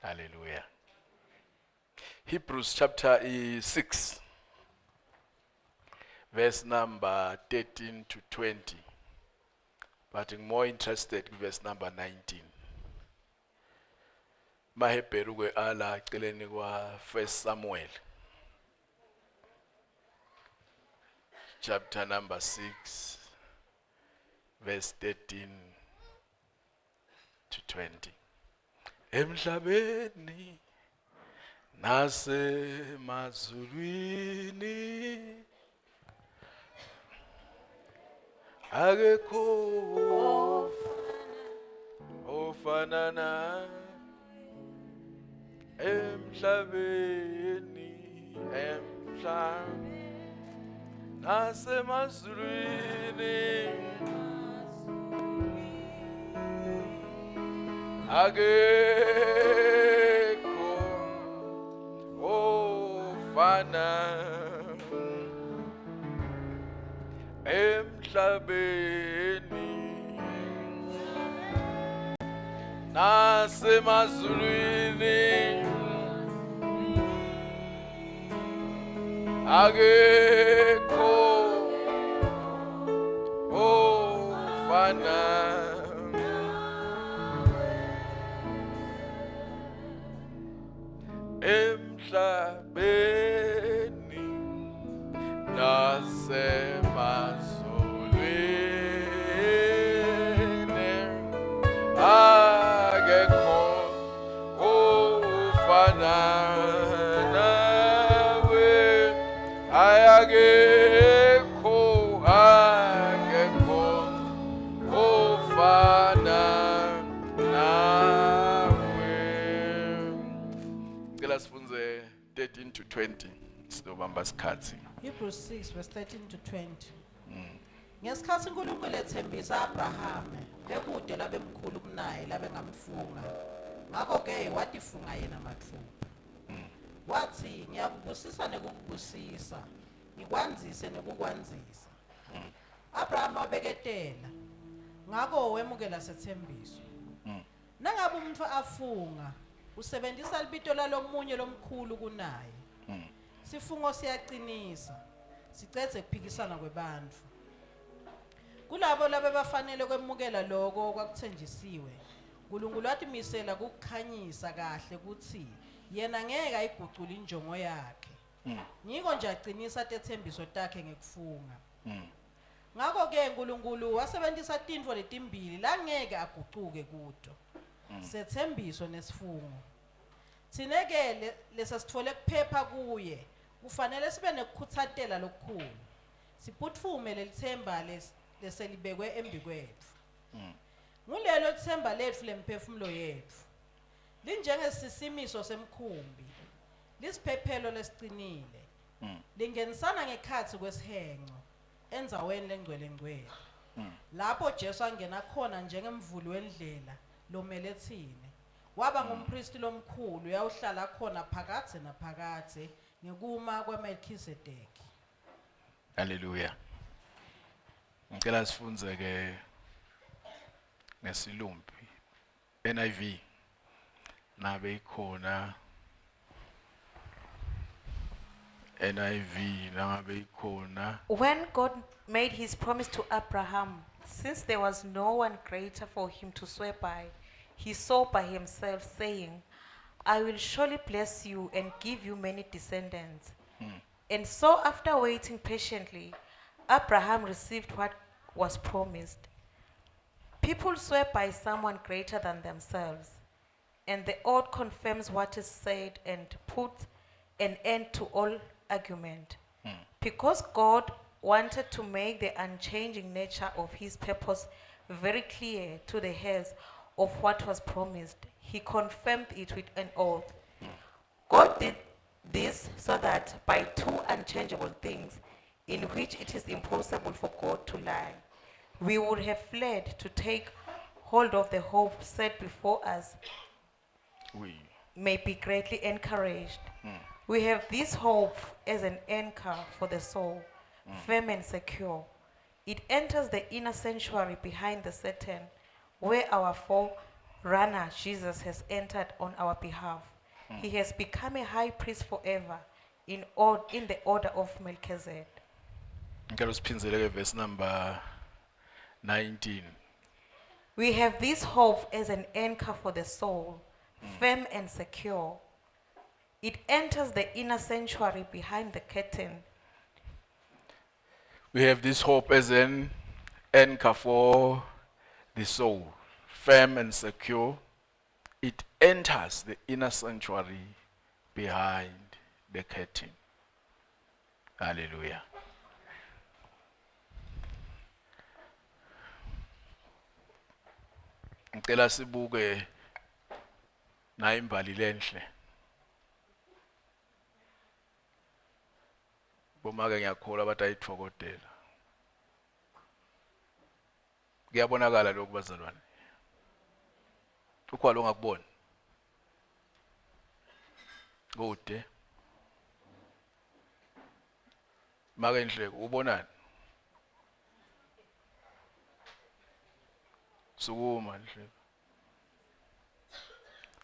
Hallelujah. Hebrews chapter 6 verse number 13 to 20. But I'm more interested in verse number 19. MaHebheru kwe ala eceleni kwa 1 Samuel chapter number 6 verse 13 to 20. Emhlabeni nasemazulwini akekho ofana na emhlabeni emhlabeni nasemazulwini akekho ofana emhlabeni nasemazulwini akekho ofana emhlabeni nasemazulwini akekho ofana nawe ayakekho akekho ofana nawe. Cela sifunze 13 to 20 sizobamba isikhathi. Hebrews 6 verse 13 to 20. Ngesikhathi uNkulunkulu ethembisa Abraham bekude labemkhulu kunaye labengamfunga. Ngakho ke watifunga yena mathupha. Wathi ngiyakubusisa nekukubusisa, ngikwandzise nekukwandzisa. Abraham wabeketela. Ngakho wemukela sethembiso. Nangabe umuntu afunga, usebenzisa libito lalomunye lomkhulu kunaye. Sifungo siyaqinisa, sicedze kuphikisana kwebantfu. Kulabo labebafanele kwemukela loko kwakuthenjisiwe, uNkulunkulu watimisela kukukhanyisa kahle kutsi yena ngeke ayigucule injongo yakhe. Ngiko nje aqinisa tetsembiso takhe ngekufunga. Ngakho ke uNkulunkulu wasebenzisa tintfo letimbili langeke agucuke kuto. Setsembiso nesifungo. Thine ke lesesitfole kuphepha kuye kufanele sibe nekukhutsatela lokukhulu. Siphutfume lelitsemba leselibekwe embikwetfu. Ngulelo tsemba letfu lemphefumulo yetfu. Linjengesisimiso semkhumbi. Lisiphephelo lesicinile. Lingenisana ngekhatsi kwesihenco endzaweni lengcwele ngcwele. Lapho Jesu angena khona njengemvuli wendlela lomele tsine. Waba ngumpristi lomkhulu uyawuhlala khona phakadze naphakadze ngekuma kwaMelkhizedeki. Hallelujah. Ngicela sifunze ke ngesilumbi NIV nabe ikhona NIV nangabe ikhona. When God made his promise to Abraham, since there was no one greater for him to swear by, he swore by himself, saying, I will surely bless you and give you many descendants. And so, after waiting patiently, Abraham received what was promised. People swear by someone greater than themselves, and the oath confirms what is said and puts an end to all argument. Because God wanted to make the unchanging nature of his purpose very clear to the heirs of what was promised, he confirmed it with an oath. God did this so that by two unchangeable things, in which it is impossible for God to lie, we would have fled to take hold of the hope set before us, We may be greatly encouraged. We have this hope as an anchor for the soul, firm and secure. It enters the inner sanctuary behind the curtain, where our runner, Jesus, has entered on our behalf. He has become a high priest forever in the order of Melchizedek. Ngicela usiphindzele ke verse number 19. We have this hope as an anchor for the soul, firm and secure. It enters the inner sanctuary behind the curtain. We have this hope as an anchor for the soul, firm and secure. It enters the inner sanctuary behind the curtain. Hallelujah. Ngicela sibuke na imbali lenhle. Bomake ngiyakholwa bathi ayithokodela. Kuyabonakala lokhu bazalwane. Ukhwalo ongakuboni. Kude. Make Nhleko ubonani? Sukuma Nhleko.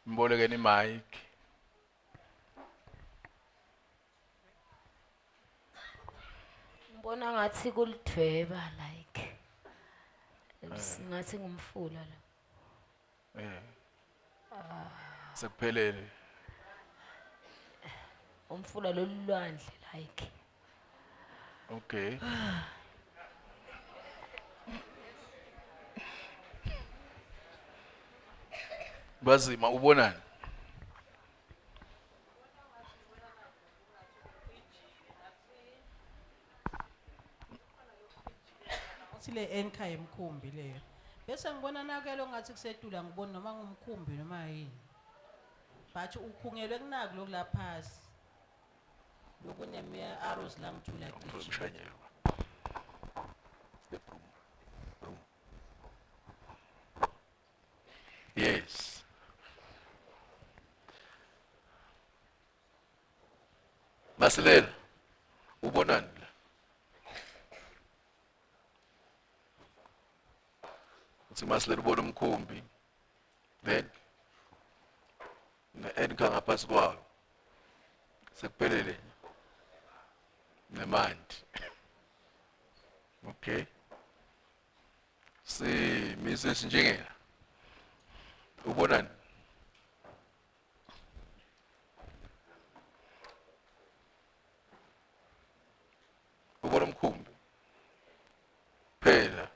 Mbolekeni imic. Ngibona ngathi kulidvweba like ngathi ngumfula lo. Eh. Sekuphelele. Umfula lolulwandle like. Okay. Bazima ubonani? Uthi le anchor yemkhumbi leyo. Bese ngibona nakelo ngathi kusedula ngibona noma ngumkhumbi noma yini. But ukhungelwe kunaku lokula phasi. Lokuneme arrows la ngithula gijima. Umshanyelo. The broom. Broom. Yes. Masilela ubonani la? Uthi Masilela ubona umkhumbi then ne-anchor ngaphasi kwawo sekuphelele nemanti. Okay. Si Mrs Njengela ubonani? Ubona umkhumbi phela.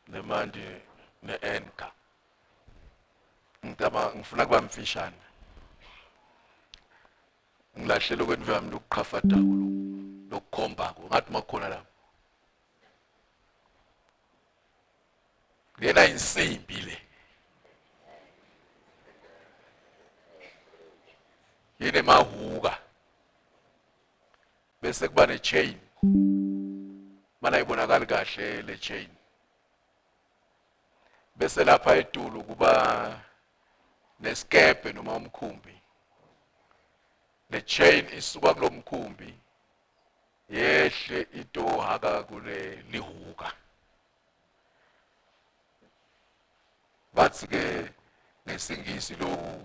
Nemanti ne-anchor. Ngicabanga ngifuna kuba mfishane. Ngilahlele kwendlu yami lokuqhafadako lokukhombako ngathi makhona lapho. Lena insimbi le. Inemahuka. Bese kuba ne chain. Mana ibonakali kahle le chain. Bese lapha etulu kuba nesikepe noma umkhumbi. Le chain isuka kulomkhumbi yehle itohaka kule lihuka. Bathi ke ngesingisi lo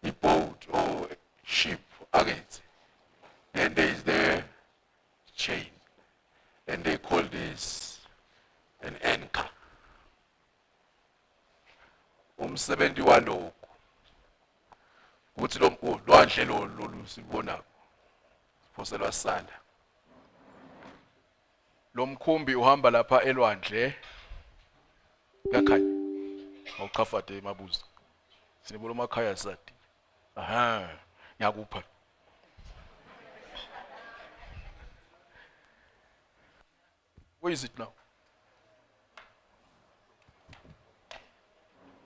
i-boat or ship akenzi. Then there is the chain and they call this an anchor. Umsebenzi walokhu ukuthi lo lwandle lo lolu sibonako siphoselwa sala. Lo mkhumbi uhamba lapha elwandle. Kuyakhanya. Awuchafade emabuzo. Sinibona emakhaya sadi. Aha, ngiyakupha. Where is it now?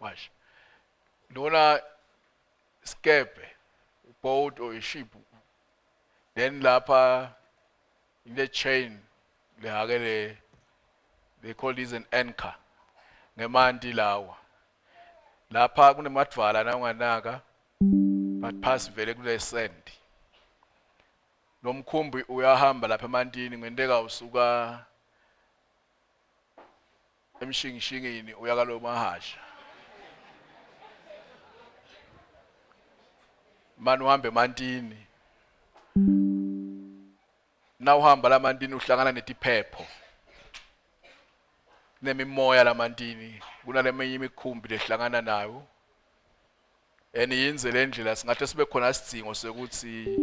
Wash. Lona skepe, boat or a ship. Then lapha in the chain lehakele they call this an anchor. Ngemanti lawa. Lapha kunemadvala na unganaka but phasi vele kule sand. Lo mkhumbi uyahamba lapha emantini ngenteka usuka emshingishingini uya kalomahasha. Manje uhamba emantini. Nawuhamba lamantini uhlangana netiphepho. Nemimoya lamantini kunaleminye imikhumbi lehlangana nayo. And yindze le ndlela singahle sibe khona sidzingo sekuthi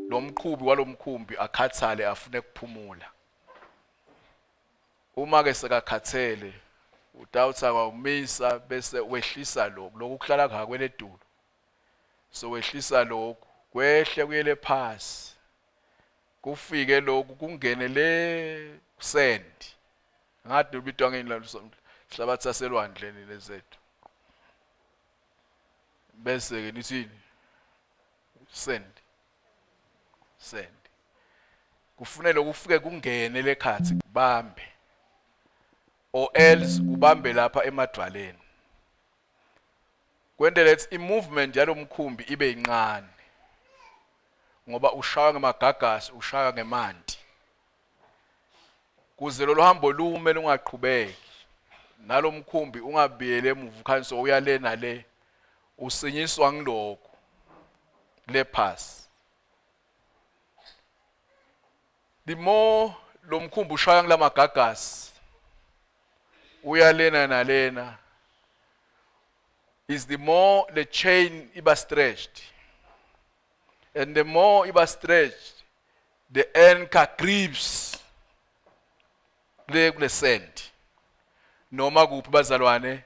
lo mqhubi walomkhumbi akhathale afune kuphumula. Uma ke sekakhathele utawuthi akwawumisa bese wehlisa lokhu lokhu kuhlala ngakweledulu. So wehlisa lokhu kwehle kuyele phasi. Kufike lokhu kungene le sand. Ngathi lubitwa ngeni la sihlabathi saselwandle lezethu. Bese ke nithini? Send. Send. Kufunele ukufike kungene lekhathi kubambe. Or else kubambe lapha emadwaleni. Kwendele ethi i-movement yalomkhumbi ibe incane. Ngoba ushaywa ngemagagasi, ushaywa ngemanti. Kuze lolu hambo lume lungaqhubeki. Nalomkhumbi ungabiyele emuva ukhanyiso uya le nale. Usinyiswa ngilokho. Le pass. The more lo mkhumbi ushaya kulamagagasi uya lena nalena is the more the chain iba stretched and the more iba stretched the anchor grips le kule sand noma kuphi bazalwane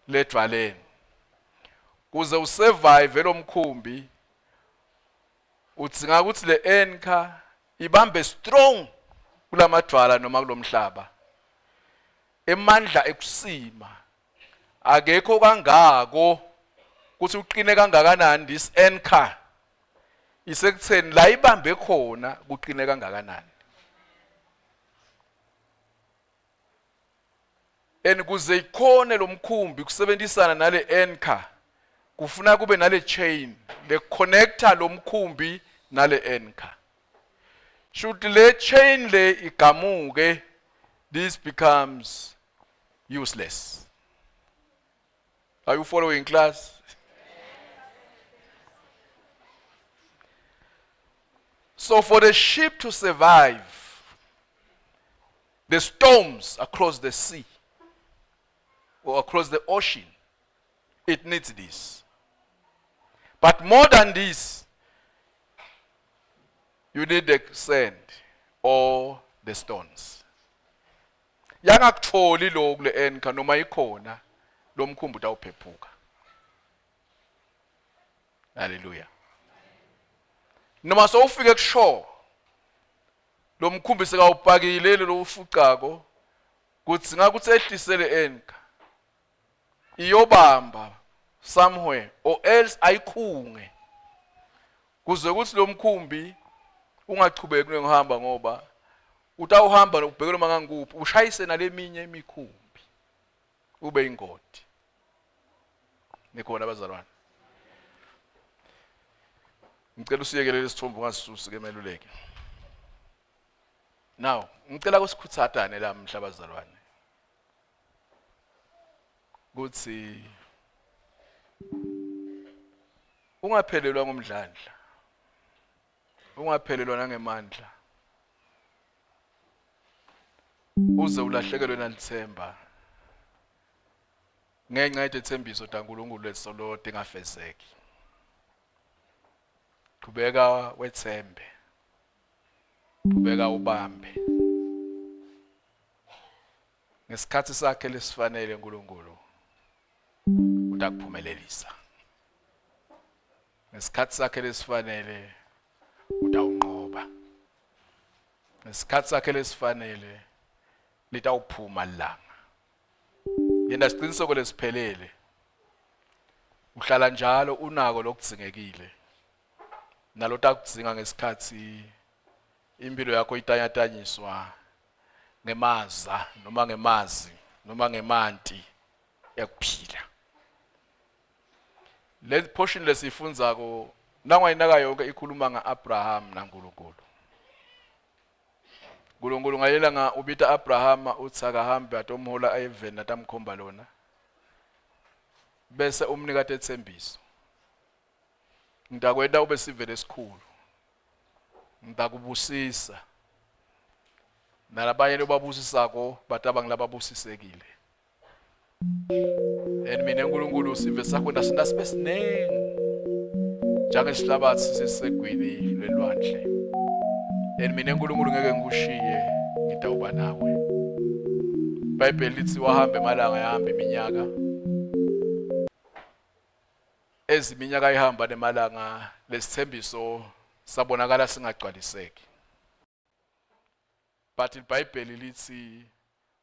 ledvaleni kuze usurvive lomkhumbi udzinga ukuthi le anchor ibambe strong kulamadwala noma kulomhlaba emandla ekusima akekho kangako ukuthi uqine kangakanani this anchor isekutheni la ibambe khona kuqine kangakanani and kuze ikhone lomkhumbi kusebenzisana nale anchor kufuna kube nale chain le connector lomkhumbi nale anchor should le chain le igamuke this becomes useless. Are you following class? So for the ship to survive the storms across the sea or across the ocean, it needs this. But more than this, you need the sand or the stones. Yangakutholi lokhu kule anchor noma ikhona lo mkhumbi utawuphephuka. Hallelujah. Noma sowufike kushore lo mkhumbi sekawupakile lo ufucako kudzinga ukuthi ehlisele anchor iyobamba somewhere or else ayikhunge kuze kuthi lo mkhumbi ungachubeki nekuhamba ngoba utawuhamba nokubhekela uma ngangikuphi ushayise naleminye imikhumbi ube ingodi nikhona abazalwane ngicela usiyekelele isithombe ungasisusi ke meluleki now ngicela kusikhuthatane la mhla bazalwane kuthi ungaphelelwa ngumdlandla ungaphelelwa nangemandla uze ulahlekelwe nalithemba ngenxa yetethembiso taNkulunkulu lesolo tingafezeki qhubeka wethembe qhubeka ubambe ngesikhathi sakhe lesifanele uNkulunkulu utakuphumelelisa ngesikhathi sakhe lesifanele utawunqoba ngesikhathi sakhe lesifanele litawuphuma lilanga yena siqiniseko lesiphelele uhlala njalo unako lokudzingekile nalotakudzinga ngesikhathi impilo yakho itanyatanyiswa ngemaza noma ngemazi noma ngemanti ekuphila le portion lesifundzako nangwayinaka yonke ikhuluma ngaAbraham naNkulunkulu. uNkulunkulu ngalelanga ubita Abrahama uthi akahambe atomhola ayeveni atamkhomba lona bese umnika tethembiso ngidakwenta ube sive lesikhulu ngidakubusisa nalabanye lobabusisako bataba ngilababusisekile and mina uNkulunkulu sive sakho ndasinda sibe siningi njengesihlabathi sisegwini lwelwandle and mina uNkulunkulu ngeke ngikushiye ngidawuba nawe iBhayibheli lithi wahamba emalanga yahamba iminyaka eziminyaka ihamba nemalanga lesithembiso sabonakala singagcwaliseki but iBhayibheli lithi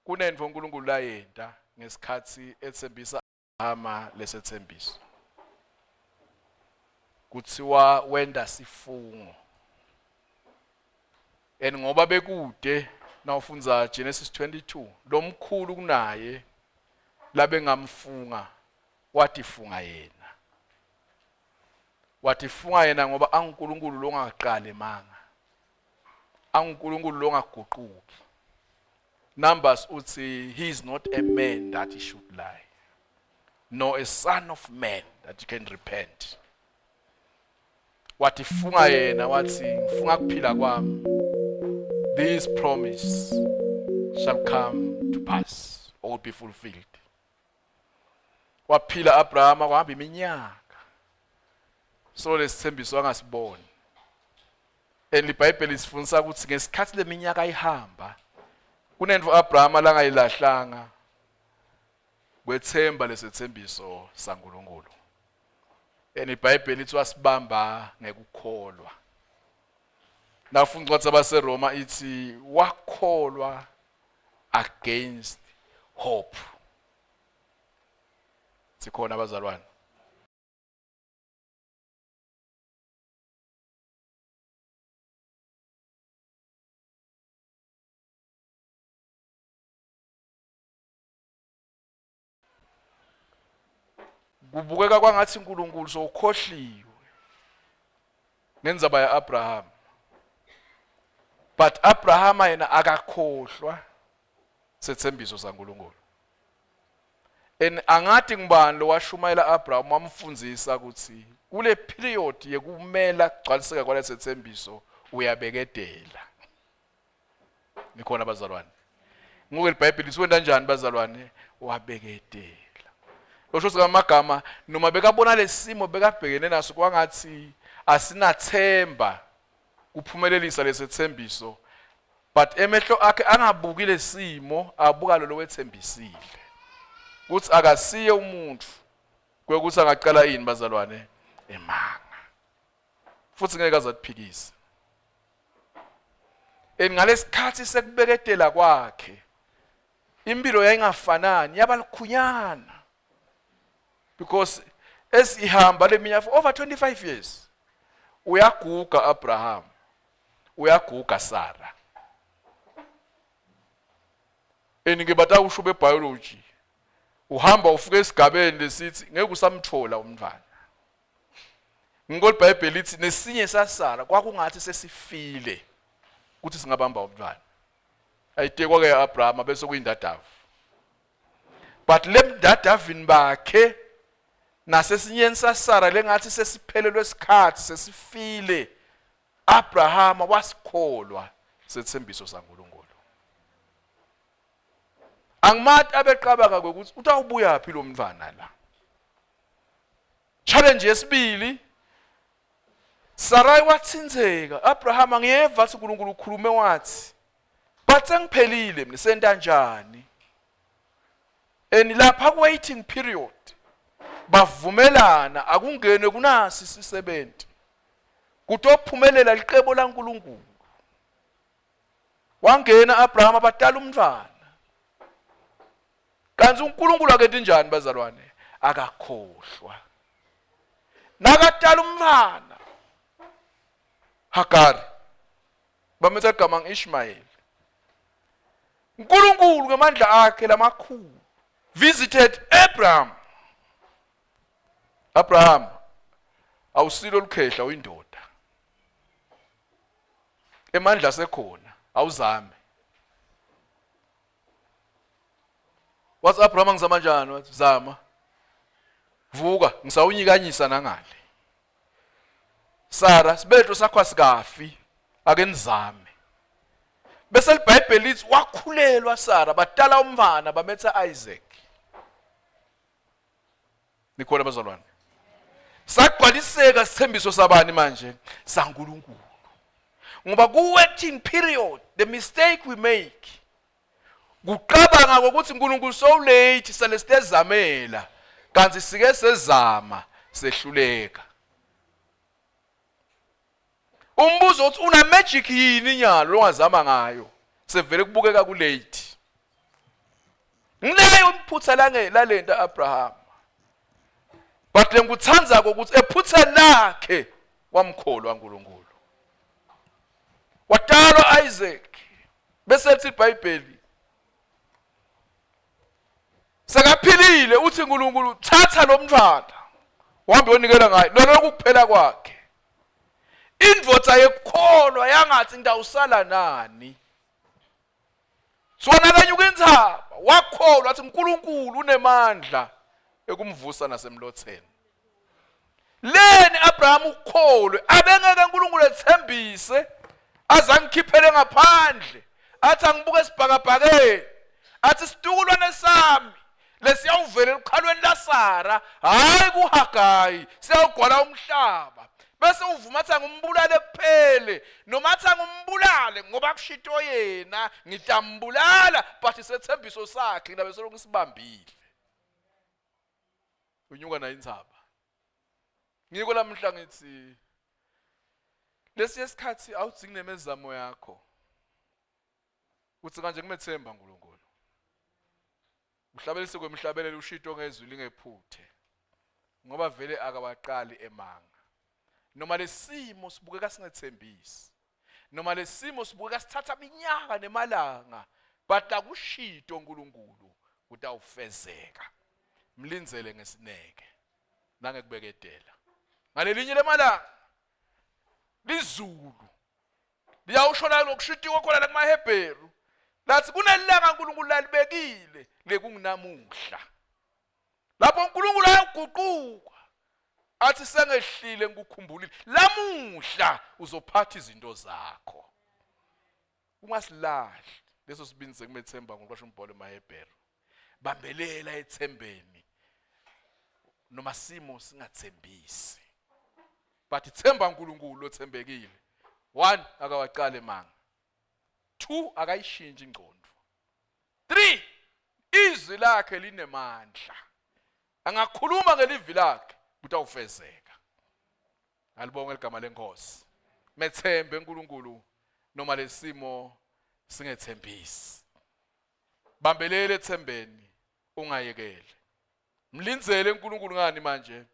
kunento uNkulunkulu layenta ngesikhathi ethembisa Abrahama lesethembiso kuthiwa wenda sifungo and ngoba bekude nawufundza Genesis 22 lomkhulu kunaye labengamfunga watifunga yena watifunga yena ngoba anguNkulunkulu longaqali manga anguNkulunkulu longaguquki Numbers uthi he is not a man that he should lie nor a son of man that he can repent wathi funga yena wathi ngifunga kuphila kwami this promise shall come to pass or will be fulfilled waphila Abraham kwahamba iminyaka so lesithembiso angasiboni and iBhayibheli isifundisa ukuthi ngesikhathi leminyaka ihamba kunento Abraham langayilahlanga kwethemba lesethembiso saNkuluNkulu and iBhayibheli lithi wasibamba ngekukholwa nafunda incwadi yabaseRoma ithi wakholwa against hope sikhona abazalwane kubukeka kwangathi uNkulunkulu sowukhohliwe ngendzaba yaAbraham but Abraham yena akakhohlwa sethembiso saNkulunkulu and angathi ngubani lowashumayela Abraham wamfundzisa ukuthi kule period yekumela kugcwaliseka kwalesethembiso uyabekedela nikhona bazalwane ngoku libhayibheli siwenda njani bazalwane wabeketela losho sikamagama noma bekabona lesimo bekabhekene naso kwangathi asinathemba kuphumelelisa lesethembiso but emehlo akhe angabuki lesimo abuka lo wethembisile kuthi akasiye umuntu kwekuthi angacala yini bazalwane emanga futhi ngeke azakuphikisa and ngalesikhathi sekubeketela kwakhe impilo yayingafanani yaba likhunyana because esihamba leminyaka for over 25 years uyaguga Abraham uyaguga Sarah and ke batawusho bebiology uhamba ufike esigabeni lesithi ngeke usamthola umntwana Ngikho iBhayibheli lithi nesinye sasala kwakungathi sesifile ukuthi singabamba umntwana. Ayitekwa ke Abraham bese kuyindadavu. But lemdadavini bakhe nasesinyeni saSara lengathi sesiphelelwe isikhathi sesifile Abraham wasikholwa sethembiso saNkulunkulu. Angimati abeqabanga ukuthi utawubuya phi lo mntwana la. Challenge yesibili Sarai wathinzeka Abraham angiyeva athi uNkulunkulu ukhulume wathi but sengiphelile mina senta njani and lapha ku waiting period bavumelana akungenwe kunasi isisebenzi kutophumelela liqebo laNkulunkulu wangena Abraham abatala umntwana kanti uNkulunkulu akenti njani bazalwane akakhohlwa nakatala umntwana Hagari bametha igama ngiIshmael uNkulunkulu ngamandla akhe lamakhulu visited Abraham Abraham awusilo lukhehla uyindoda emandla sekhona awuzame Wathi Abraham ngizama njani? Wathi zama. Vuka, ngisawunyikanyisa nangale. Sara, sibeletho sakho asikafi. Ake nizame. Bese liBhayibheli lithi wakhulelwa Sara, batala umfana bametha Isaac. Nikhona bazalwane? Sagcwaliseka sithembiso sabani manje? SaNkulunkulu. Ngoba ku waiting period the mistake we make kuqabanga kokuthi uNkulunkulu so late sale sitezamela kanti sike sezama sehluleka. Umbuzo uthi una magic yini nyalo ongazama ngayo sevele kubukeka ku late. Ngileyo iphutha lange lalento Abraham. But lengikuthanza ukuthi ephutheni lakhe wamkholwa uNkulunkulu. Watalwa Isaac bese lithi iBhayibheli sekaphilile uthi uNkulunkulu thatha lo mntwana uhambe uyonikela ngaye lolo kuphela kwakhe indvodza yekukholwa yangathi ngidawusala nani Sona kanyuka intsaba wakholwa athi uNkulunkulu unemandla ekumvusa nasemlotheni. Leni Abraham ukholwe abengeke uNkulunkulu ethembise azangikhiphele ngaphandle athi angibuke esibhakabhakeni athi situkulwane sami lesiyawuvela elukhalweni laSara hayi kuHagayi siyawugcwala umhlaba bese uvuma athi angimbulale kuphele noma athi angimbulale ngoba kushito yena ngitambulala but isethembiso sakhe ngilabe solokhu ngisibambile unyuka nayo intsaba ngiko lamhla ngithi lesiye sikhathi awudzingi nemezamo yakho uthi kanje ngimethemba uNkulunkulu uhlabelise kwemhlabelelo ushito ngezwi lingephuthe ngoba vele akawaqali emanga noma lesimo sibukeka singethembisi noma lesimo sibukeka sithatha iminyaka nemalanga but akushito uNkulunkulu kutawufezeka mlindzele ngesineke nangekubeketela ngalelinye lemalanga lizulu liyawusho la lokushitiwe khona la kumaHebheru lathi kunelanga uNkulunkulu lalibekile lekunginamuhla lapho uNkulunkulu ayaguquka athi sengehlile ngikukhumbulile lamuhla uzophatha izinto zakho ungasilahli leso sibindi sekumethemba ngokwasho umbhalo emaHebheru bambelela ethembeni noma simo singathembisi but themba uNkulunkulu othembekile one akawaqale manga two akayishintshi ingqondo three izwi lakhe linemandla angakhuluma ngelivi lakhe kutawufezeka alibonge ligama lenkosi methembe uNkulunkulu noma lesimo singethembisi bambelele ethembeni ungayekele mlindzele uNkulunkulu ngani manje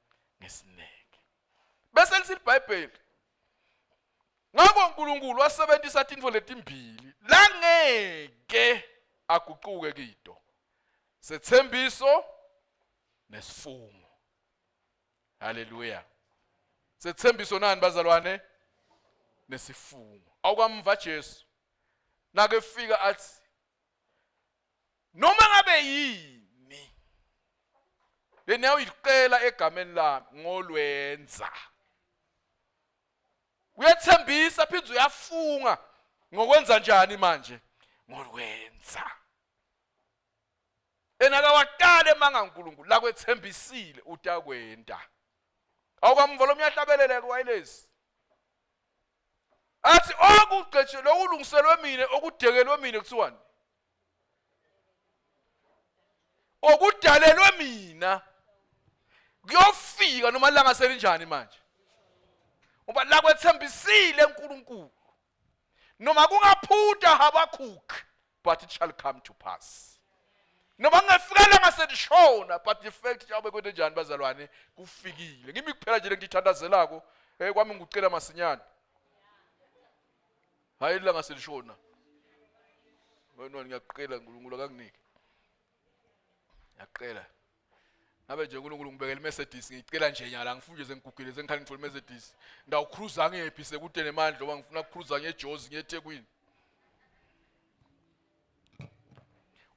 ngesineke bese lithi iBhayibheli ngakho uNkulunkulu wasebenzisa tintfo letimbili langeke aguquke kito sethembiso nesifungo haleluya sethembiso nani bazalwane nesifungo awukamva Jesu nakefika athi noma ngabe yini leniyawuyicela egameni lami ngolwenza uyethembisa phinde uyafunga ngokwenza njani manje ngolwenza enakawaqale manga uNkulunkulu lakwethembisile utakwenda awukamva lo myahlabelele kuwayilesi athi okugqetshelwe okulungiselwe mina okudekelwe mina kuthiwani okudalelwe mina kuyofika noma langa selinjani manje ngoba lakwethembisile uNkulunkulu noma kungaphuta Habakkuk but it shall come to pass noma kungafika langa selishona but the fact njengoba kwente njani bazalwane kufikile ngimi kuphela nje lengithandazelako eh kwami ngikucela masinyane hayi langa selishona wena ngiyaqela uNkulunkulu akanginike ngiyaqela ngabe nje uNkulunkulu ngibekele iMercedes ngicela nje nyala ngifuna nje sengigugile sengikhani ngithola iMercedes ndawukhruza ngephi sekude nemandla ngoba ngifuna ukukhruza ngeJozi ngiyeThekwini.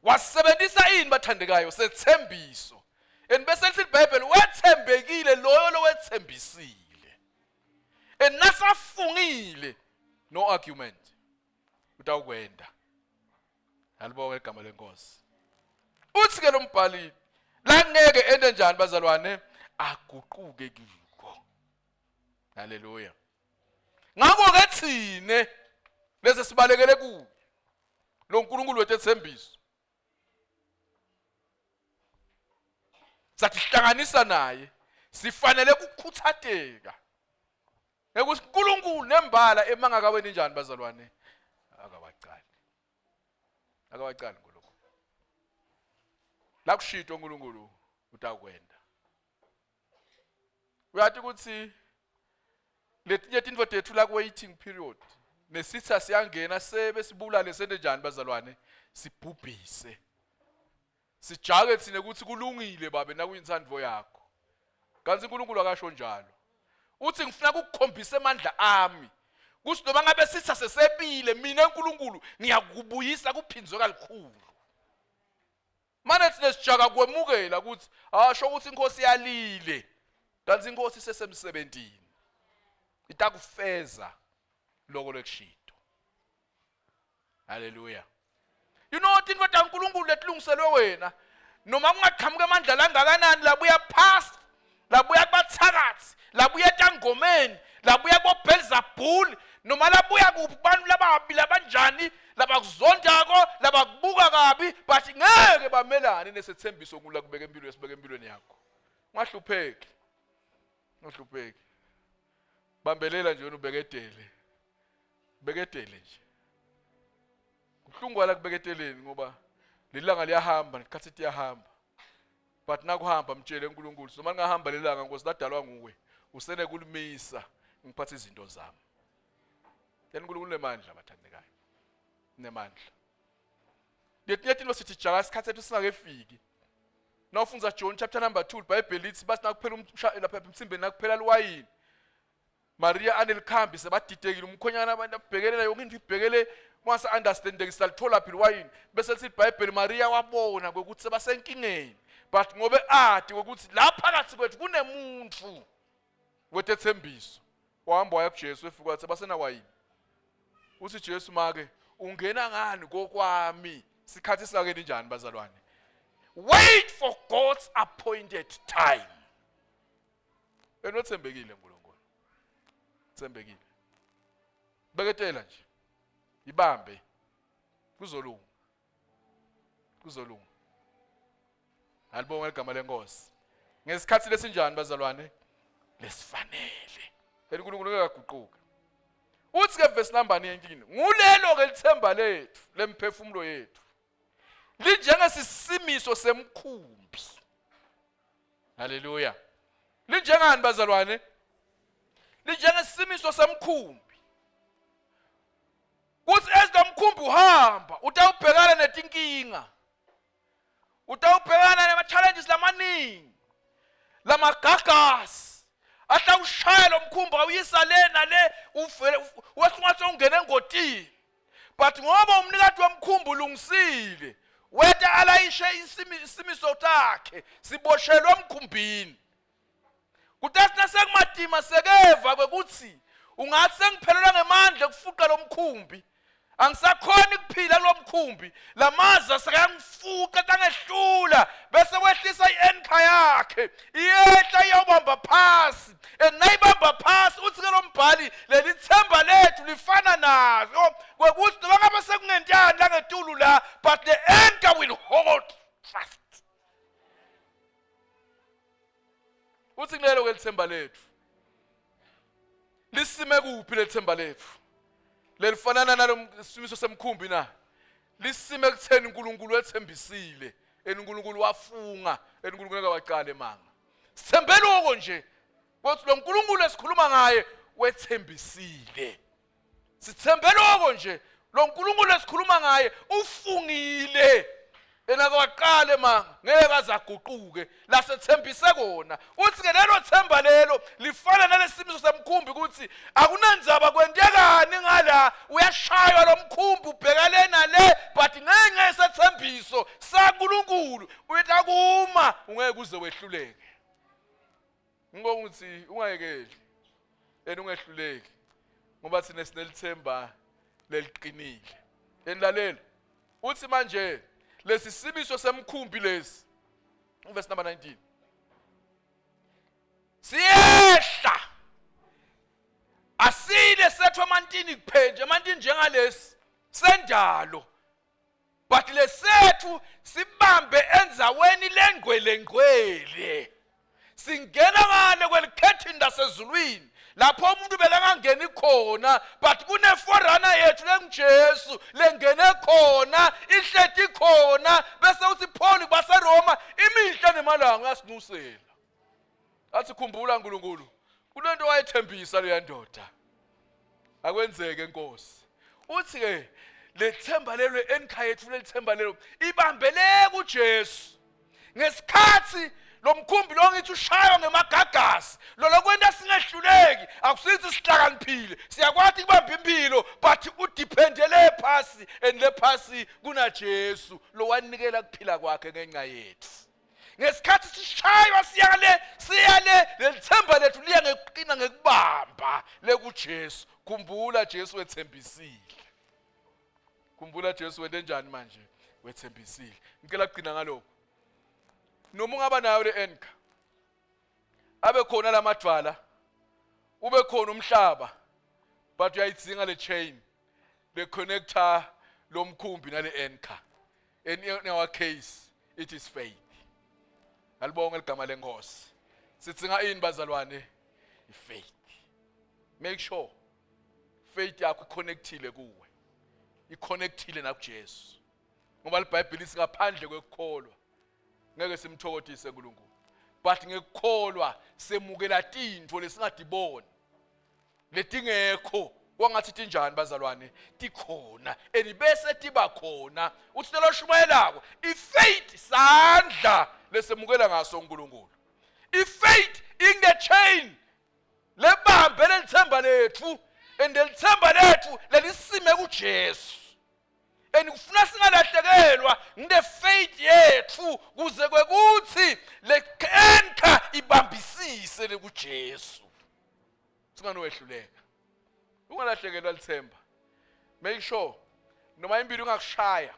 Wasebenzisa ini bathandekayo? Sethembiso. And bese lithi iBhayibheli wethembekile loyo lowethembisile. And nasafungile no argument. Utawukwenda. Alibonge igama lenkosi. Uthi ke lo mbhali la ngeke ende njani bazalwane aguquke kiko. Haleluya. Ngakho ke thine lese sibalekele kuyo lo nkulunkulu wetethembiso sathi hlanganisa naye sifanele ukukhuthateka ekuthi uNkulunkulu nembala emangakaweni njani bazalwane akawacali akawacali uNkulunkulu la kushito uNkulunkulu utakwenda Uyathi ukuthi letinye tintfo tethu la waiting period nesitha siyangena sebe sibulale sente njani bazalwane sibhubhise sijake thina ukuthi kulungile babe nakuyintsandvo yakho kanti uNkulunkulu akasho njalo uthi ngifuna ukukukhombisa amandla ami kuthi noma ngabe sitha sesebile mina uNkulunkulu ngiyakubuyisa kuphinzwe kalikhulu Mane thina sijaka kwemukela ukuthi asho ukuthi inkosi yalile kanti inkosi isesemsebenzini itakufeza lokho lekushito. Haleluya. You know what into kaNkulunkulu letilungiselwe wena noma kungaqhamuka amandla langakanani labuya past labuya kubathakathi labuya etangomeni labuya kobelzabhuli noma labuya kuphi kubantu lababi labanjani labakuzondako labakubuka kabi but ngeke bamelane nesethembiso uNkulunkulu akubeka empilweni esibeka empilweni yakho ungahlupheki ungahlupheki bambelela nje wena ubekedele bekedele nje kubuhlungu kwala kubeketeleni ngoba lelanga liyahamba nesikhathi liyahamba but nakuhamba mtshele uNkulunkulu noma ngingahamba lelanga Nkosi ladalwa nguwe usene kulimisa ngiphathe izinto zami then uNkulunkulu unemandla bathandekayo unemandla letinye tinto sithi jaka isikhathi sethu singakefiki nawufunza John chapter number 2 iBhayibheli lithi bathi nakuphela lapha emsimbeni nakuphela liwayini Maria anelikhambi sebadidekile umkhonyana abantu abhekelela yonke into ibhekele kwase understanding salithola phela iwayini bese lithi iBhayibheli Maria wabona ukuthi sebasenkingeni but ngobe ati ukuthi la phakathi kwethu kunemuntu wetethembiso wahamba waya kuJesu efika wathi basenawayini uthi Jesu make ungena ngani kokwami sikhathi sake njani bazalwane wait for God's appointed time Wena uthembekile uNkulunkulu. Thembekile. Beketela nje. Ibambe. Kuzolunga. Kuzolunga. Alibonge igama lenkosi. Ngesikhathi lesinjani bazalwane? Lesifanele. Phela uNkulunkulu ngeke aguquke. Uthi ke verse number 19, ngulelo ke lithemba lethu lemphefumulo yethu. Linjengesisimiso semkhumbi. Haleluya. Linjengani bazalwane? Linjengesimiso semkhumbi. Kuthi ezilomkhumbi uhamba utawubhekana netinkinga. Utawubhekana nema challenges lamaningi. Lamagagasi ahla ushaya lo mkhumbi awuyisa le nale uvele wehlungathi ungena engotini but ngoba umnikati womkhumbi ulungisile weta alayishe isimiso sakhe siboshelwe emkhumbini kutasi nasekumatima sekeva kwekuthi ungathi sengiphelelwa ngemandla ekufuqa lo mkhumbi angisakhoni kuphila kulo mkhumbi lamaza sekayangifuqa tangehlula bese wehlisa i-anchor yakhe iyehla iyobamba phasi and nayibamba phasi uthi ke lo mbhali leli themba lethu lifana nazo kwekuthi noma ngabe sekungentani langetulu la but the anchor will hold fast uthi kulelo ke lithemba lethu lisime kuphi lethemba lethu lelifanana nalo simiso semkhumbi na lisime kutheni uNkulunkulu wethembisile eNkulunkulu wafunga eNkulunkulu ngeke waqala emanga sithembe lokho nje kodwa lo nkulunkulu esikhuluma ngaye wethembisile sithembe lokho nje lo nkulunkulu esikhuluma ngaye ufungile. Yena kwaqala manga ngeke azaguquke lasethembise kona. Uthi ke lelo themba lelo lifana nalesimiso semkhumbi ukuthi akunandzaba kwentekani ngala uyashaywa lo mkhumbi ubheka le nale but ngenxa yesethembiso saNkulunkulu uyetakuma ungeke uze wehluleke. Ngibonga ukuthi ungayekeli and ungehluleki ngoba thina sinelithemba leliqinile. Enilalela uthi manje lesi simiso semkhumbi lesi uverse number 19 siyehla asile sethu emantini kuphela nje emantini njengalesi sendalo but lesethu sibambe endzaweni lengcwele ngcwele singena ngale kwelikhethini lasezulwini lapho umuntu bekangangeni khona but kuneforana yethu lenguJesu lengene khona ihleti khona bese uthi Paul kubaseRoma imihla nemalanga uyasinxusela athi khumbula uNkulunkulu kulento wayethembisa leya ndoda akwenzeke Nkosi uthi ke lethemba lelo enkhaya yethu lelithemba lelo ibambele kuJesu ngesikhathi lo mkhumbi lo ngithi ushaywa ngemagagasi lolo kwenta singehluleki akusithi sihlakaniphile siyakwati kubamba impilo but udependele phasi and le phasi kunaJesu lo wanikela kuphila kwakhe ngenxa yethu ngesikhathi sishaywa siyale siyale lelithemba lethu liya ngekuqina ngekubamba lekuJesu khumbula Jesu wethembisile khumbula Jesu wente njani manje wethembisile ngicela kugcina ngalokho noma ungaba nayo le anchor abe khona lamadwala ube khona umhlaba but uyayidzinga le chain le connector lomkhumbi nale anchor in, in our case it is faith alibonge ligama lenkosi sidzinga ini bazalwane ifaith make sure faith yakho iconnectile kuwe iconnectile nakuJesu ngoba iBhayibheli singaphandle kwekukholwa ngeke simthokothise uNkulunkulu but ngekukholwa semukela tintfo lesingadiboni letingekho kwangathi tinjani bazalwane tikhona and bese tiba khona uthi loshumayelako ifaith sandla lesemukela ngaso uNkulunkulu ifaith in the chain lebambe lelithemba lethu and lelithemba lethu lelisime kuJesu and kufuna singalahlekelwa ngile faith yethu kuze kwekuthi le anchor ibambisise lekuJesu singanowehluleka ungalahlekelwa lithemba make sure noma impilo ingakushaya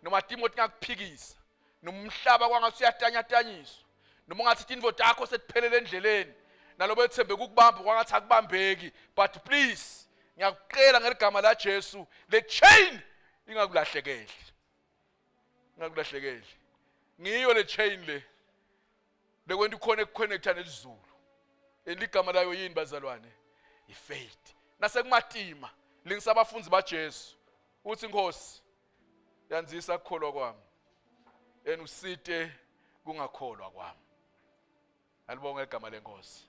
noma timo tingakuphikisa noma umhlaba kwangathi uyatanyatanyiswa noma ungathi tintfo takho setiphelele endleleni nalobo ethembe kukubamba kwangathi akubambeki but please ngiyakucela ngeligama la Jesu le chain ingakulahlekeli ingakulahlekeli ngiyo le chain le lekwenta ukhona ekuconnecta nelizulu eligama layo yini bazalwane ifaith nasekumatima lingisa abafundi baJesu uthi inkosi yanzisa kukholwa kwami and usite kungakholwa kwami alibonge igama lenkosi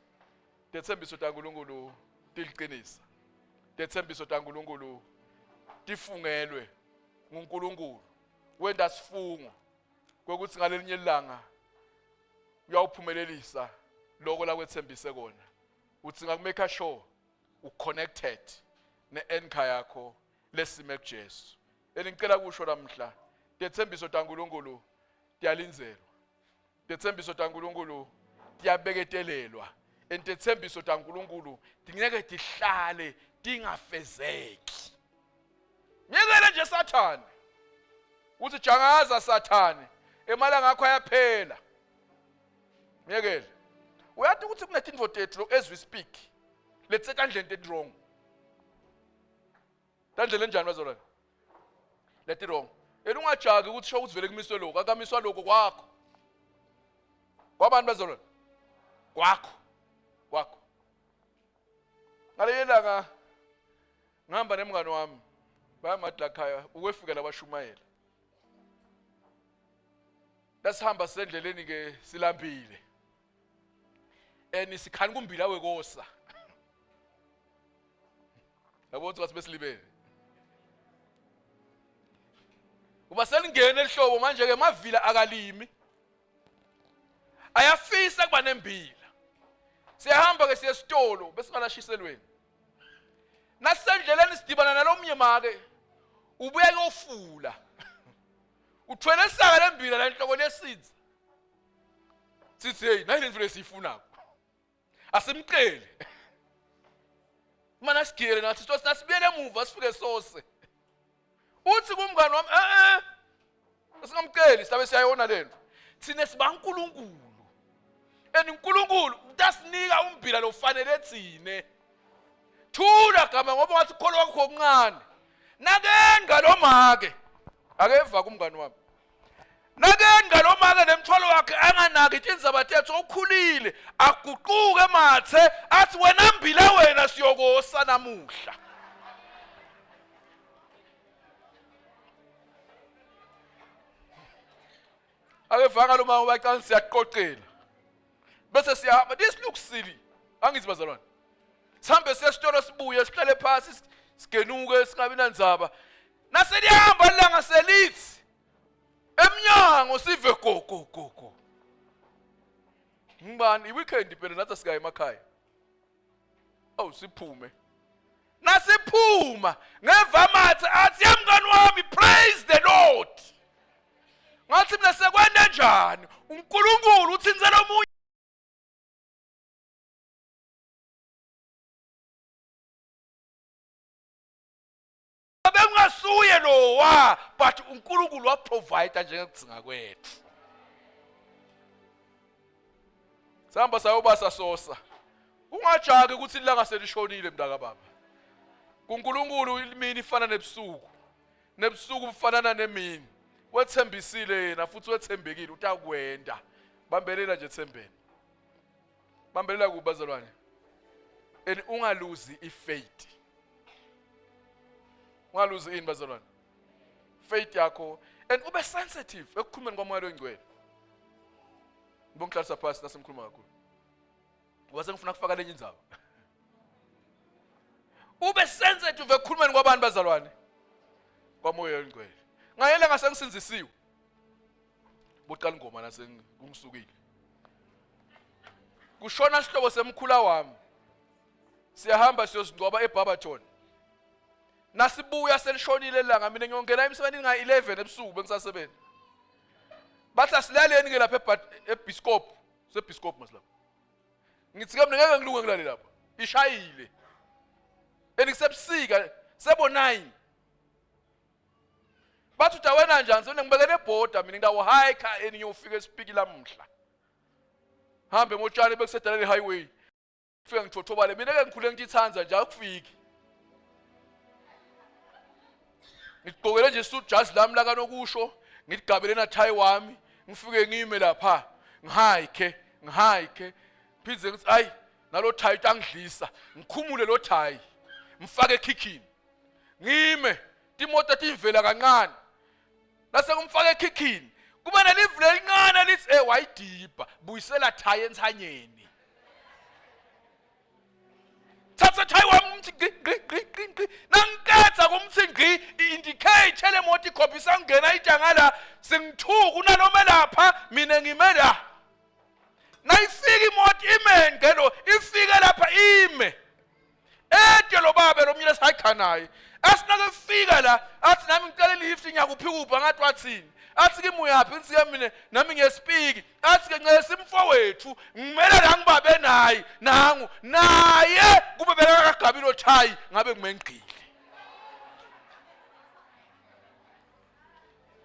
tethembiso taNkulunkulu tiliqinisa tethembiso taNkulunkulu tifungelwe nguNkulunkulu wenda sifungo kwekuthi ngalelinye ilanga uyawuphumelelisa lokho la kwethembise kona uthi ngakumake sure uconnected ne-anchor yakho lesime kuJesu elingicela kusho lamhla tethembiso taNkulunkulu tiyalinzelwa tethembiso taNkulunkulu tiyabeketelelwa and tethembiso taNkulunkulu tingeke tihlale tingafezeki myekele nje sathane uthi jangaza sathane emalanga akho ayaphela myekele uyathi ukuthi kunetintfo tethu as we speak letsetandleni teti wrong tandlela enjani bazalwane leti wrong yena ungajaki ukuthi sho ukuthi vele kumiswe lokhu akamiswa lokhu kwakho kwabantu bazalwane kwakho kwakho ngaleyo langa ngihamba nemngane wami bayamadla khaya ukwefika labashumayela lasihamba sendleleni ke silambile and sikhani kumbila wekosa yabo ukuthi bathi besilibele. Uba selingene elihlobo manje ke mavila akalimi. Ayafisa kuba nembila. Siyahamba ke siye esitolo bese ngalashiselweni. Nasendleleni sidibana nalomnye make ubuya kuyofula. Uthwele isaka lembila la enhloko lesidzi. Sithi hey nayi lento lesiyifunako. Asimcele. Mana sigiyele nathi sithothi nasibuyele emuva sifike sose. Uthi kumngani wami eh eh singamceli silabe siyayona lento. Thina sibaNkulunkulu. And uNkulunkulu utasinika umbila lofanele thine. Thula gama ngoba ngathi ukholwa kwakho okuncane. Nakenga lo make. Akeva kumngani wami. Nakenga lo make nemthwalo wakhe anganaki tindzaba tethu ukhulile aguquke mathe athi wena mbila wena siyokosa namuhla. Akevanga lo mama bacana siyaqoqela. Bese siyahamba this looks silly. Angithi bazalwane. Sihambe siye esitolo sibuye sihlale phansi sigenuke singabi nandzaba. Naselihamba ilanga selithi emnyango sive go go go go. Ngibani i-weekend phela nathi sikaye emakhaya. Awu siphume. Nasiphuma ngeva amathe athi yemngani wami praise the Lord. Ngathi mina sekwende njani? uNkulunkulu uthinzela omunye Bekungasuye lowa but uNkulunkulu waprovide njengekudzinga kwethu. Sihamba sayobasa sosa. Ungajaki ukuthi ilanga selishonile mntaka baba. KuNkulunkulu imini ifana nebusuku. Nebusuku bufanana nemini. Wethembisile yena futhi wethembekile utakwenda. Bambelela nje ethembeni. Bambelela kubi bazalwane. And ungaluzi ifaith. Ungaluzi ini bazalwane? Faith yakho and ube sensitive ekukhulumeni kwamoya longcwele. Ngibongihlalisa phansi nasemkhuluma kakhulu. Ngoba sengifuna kufaka lenye indzaba. Ube sensitive ekukhulumeni kwabantu bazalwane. Kwamoya ongcwele. Ngayela ngasengisinzisiwe. Buqala ingoma nasengisukile. Kushona sihlobo semkhula wami. Siyahamba siyosingcwaba eBarberton. Nasibuya selishonile ilanga mina ngiyongena emsebenzini nga-11 ebusuku bengisasebenza. Bathi asilaleni ke lapha eBiskop, seBiskop masilapha. Ngithi ke mina ngeke ngilunge ngilale lapha. Ishayile. And kusebusika sebo 9. Bathi uthi awena njani sona ngibekele ebhoda mina ngidawo hike and ngiyofika esipiki lamhla. Hambe ngotshani bekusedaleni highway. Fika ngithothobale mina ke ngikhule ngithithanza nje akufiki. Ngigqokele nje suit jazi lami la kanokusho, ngiligabele na tie wami, ngifike ngime lapha, ngihike, ngihike. Phindze ngithi ayi nalo tie utangidlisa, ngikhumule lo tie. Ngifake ekhikhini. Ngime, timoto tivela kancane. Nase kumfaka ekhikhini. Kube nelivu elincane lithi eh wayidibha, buyisela tie entsanyeni. Thatha tie wami umthi gqi gqi gqi gqi gqi. Nangiketha kumthi gqi i-indicate le moto ikhombisa ngena itsha ngala singithuka unalome lapha mina ngime la. Nayifika imoto ime ngelo ifike lapha ime. Ede lo baba lo mnyele sayikha naye. Asinake fika la athi nami ngicela lift ngiyakuphi kuphi ngathi wathini. Athi kimi uyaphi ngithi ke mina nami ngiyesipiki. Athi ke ncese imfowethu ngimele la ngibabe naye nangu naye kube bekakagabi lo thayi ngabe kumengqile.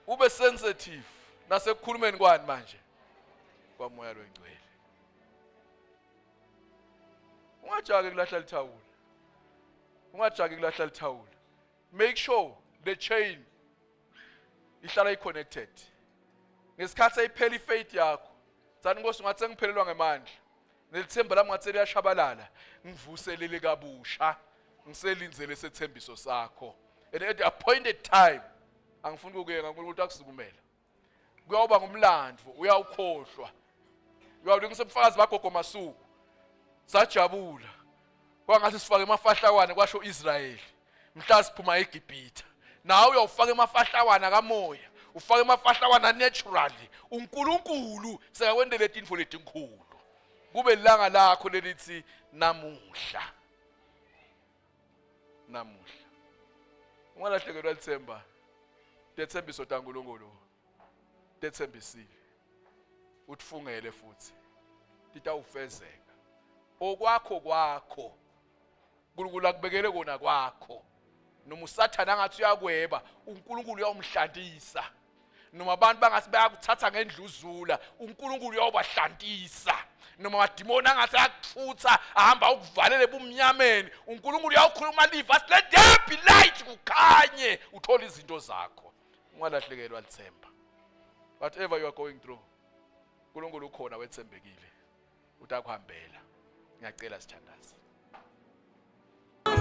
Ube sensitive nasekukhulumeni kwani manje kwamoya longcwele. Ungajaki kulahla lithawula. Ungajaki kulahla lithawula. Make sure the chain ihlala i-connected. Ngesikhathi ayiphela ifaith yakho. Tsani Nkosi ngathi sengiphelelwa ngemandla. Nelithemba lami ngathi liyashabalala. Ngivuselele kabusha. Ngiselindzele sethembiso sakho. And at the appointed time angifuni ukuyenga uNkulunkulu akusukumela. Kuyawuba ngumlando uyawukhohlwa. Uyawulungisa ubufakazi bagogo Masuku. Sajabula. Kwangathi sifake emafahlawane kwasho Israyeli. Mhla siphuma eGibhithe. Nawe uyawufaka emafahlawana kamoya. Ufake emafahlawana naturally. UNkulunkulu sekakwentele tintfo letinkhulu. Kube lilanga lakho lelithi namuhla. Namuhla. Ungalahlekelwa lithemba. Tetsembiso taNkulunkulu tetsembisile. Utfungele futhi. Titawufezeka. Okwakho kwakho. uNkulunkulu akubekele kona kwakho noma usathane angathi uyakweba uNkulunkulu uyawumhlantisa noma abantu bangathi bayakuthatha ngendluzula uNkulunkulu uyawubahlantisa noma amadimoni angathi ayakutfutha ahamba ukuvalele ebumnyameni uNkulunkulu uyawukhuluma live athi let there be light kukhanye uthole izinto zakho ungalahlekelwa lithemba whatever you are going through uNkulunkulu ukhona wethembekile utakuhambela ngiyacela sithandaze.